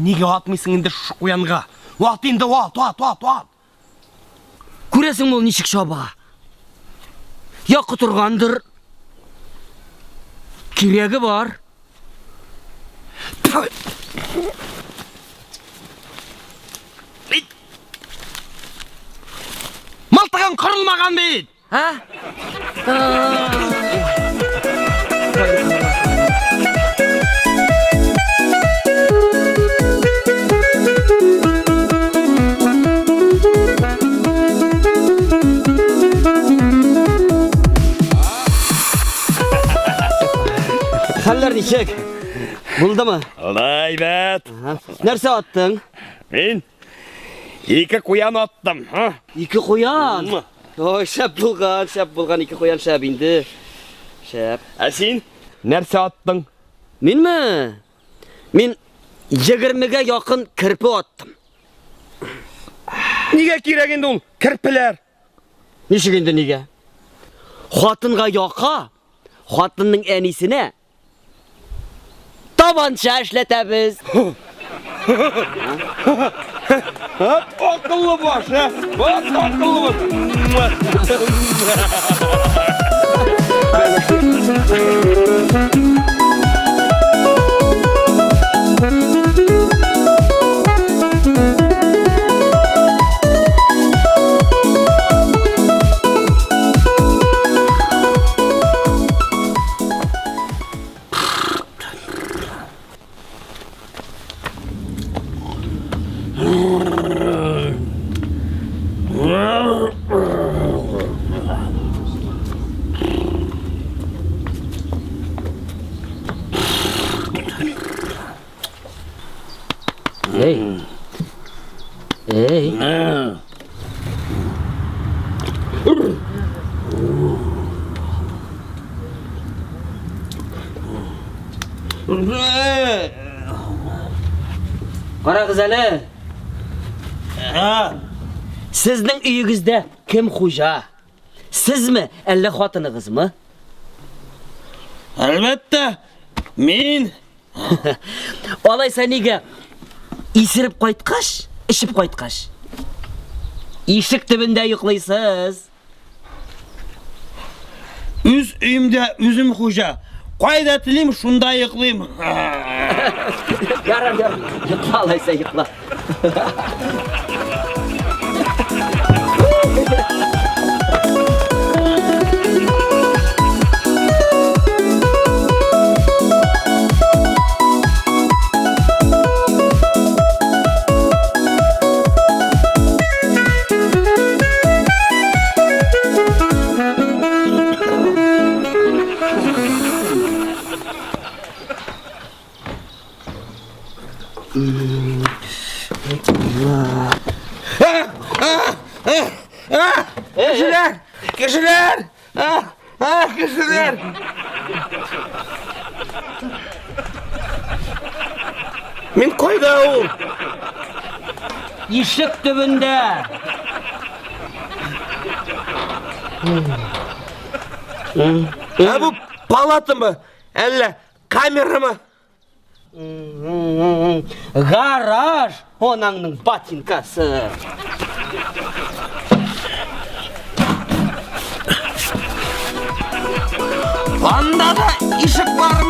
Нигә атмыйсың инде шушы куянга? Ат инде, ат, ат, ат, ат. Күрәсеңме ул ничек чаба? Я котыргандыр. Кирәге бар. Мылтыгың кырылмаган бит! Ә? Хәлләр ничек? Булдымы? Алай бәт. Нәрсә аттың? Мин ике куян аттым. Ике куян? Ой, шәп булган, шәп булган, ике куян шәп инде. Шәп. Ә син нәрсә аттың? Минме? Мин егермегә якын керпе аттым. Нигә кирәк инде ул керпеләр? Ничек инде нигә? Хатынга яка, хатынның әнисенә табанча эшләтәбез. Акыллы баш, ә? Вот акыллы баш. Эй. Эй. Карагыз әле. Сезнең өегездә кем хуҗа? Сезме, әллә хатыныгызмы? Әлбәттә, мин. Алайса нигә исереп кайткач, эчеп кайткач, ишек төбендә йоклыйсыз? Үз өемдә үзем хуҗа. Кайда телим, шунда йоклыйм. Ярар, ярар. Йокла алайса, йокла. Кешеләр! Кешеләр! Кешеләр! Мин кайда ул? Ишек төбендә. Ә бу палатамы? Әллә камерамы? Гараж, онаңның ботинкасы. Анда да ишек бар.